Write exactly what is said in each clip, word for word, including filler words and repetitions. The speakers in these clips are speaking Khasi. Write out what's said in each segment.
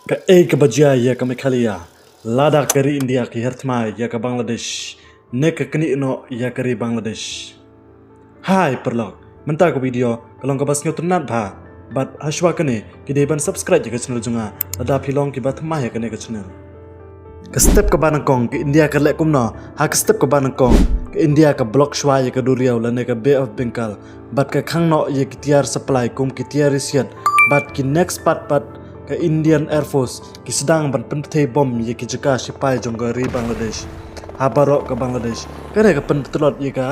Kaei kaba jia ïa ka Meghalaya lada ka ri India ki her thma ïa ka Bangladesh ne ka knieh noh ïa ka ri Bangladesh? Hai paralok, mynta ka video ka long kaba sngewtynnat bha, bad hashwa kane ki dei ban subscribe ïa ka channel jong nga lada phi long kiba thma ïa kane ka channel. Ka step kaba nyngkong, ka India ka leh kumno? Ha ka step kaba nyngkong, ka India ka block shwa ïa ka duriaw lane ka Bay of Bengal, bad ka khang noh ïa ki tiar supply kum ki tiar riewsiat, bad ki next pat pat ka Indian Air Force ki sdang ban pynpthei bom ïa ki jaka shipai jong ka ri Bangladesh ha baroh ka Bangladesh. Kane ka pynpatlot ïa ka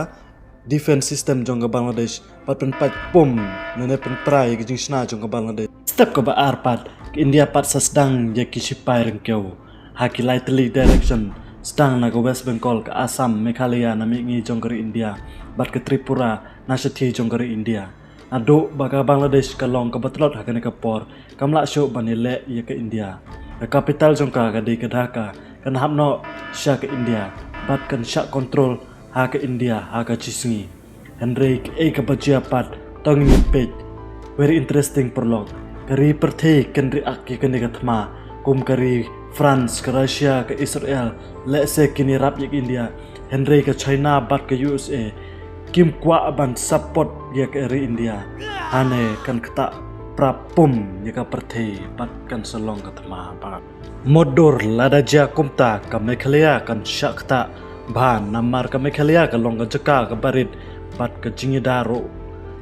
defense system jong ka Bangladesh, bad pynpait pum lane pynpra ïa ka jingshna jong ka Bangladesh. Step kaba ar pat, ka India pat sa sdang ïa ki shipai ryngkew ha ki lai tylli direction, sdang na ka West Bengal, ka Assam, Meghalaya na mihngi jong ka ri India, bad ka Tripura na shathie jong ka ri India. Naduh ba ka Bangladesh ka long kaba tlot ha kane ka por, kam lah shuh ban ïaleh ïa ka India. Ka capital jong ka ka dei ka Dhaka, kan hap noh sha ka India, bad kan shah control ha ka India ha ka shi sngi. Hynrei kaei kaba jia pat, to ngin peit. Very interesting paralok. Ka ri pyrthei kan react ïa kane ka thma, kum ka ri France, ka Russia, ka Israel, lehse kin ïarap ïa ka India. Hynrei ka China bad ka U S A kim kwah ban support ïa ka ri India. Hane kan ktah pra pum ïa ka pyrthei bad kan sa long ka thma bha. Mutdur lada jia kumta, ka Meghalaya kan shah ktah bha, namar ka Meghalaya ka long ka jaka kaba rit bad ka jingïada ruh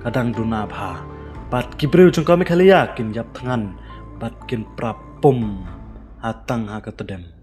ka dang duna bha. Bad ki briew jong ka Meghalaya kin ïap thngan bad kin pra pum ha tang ha ka tdem.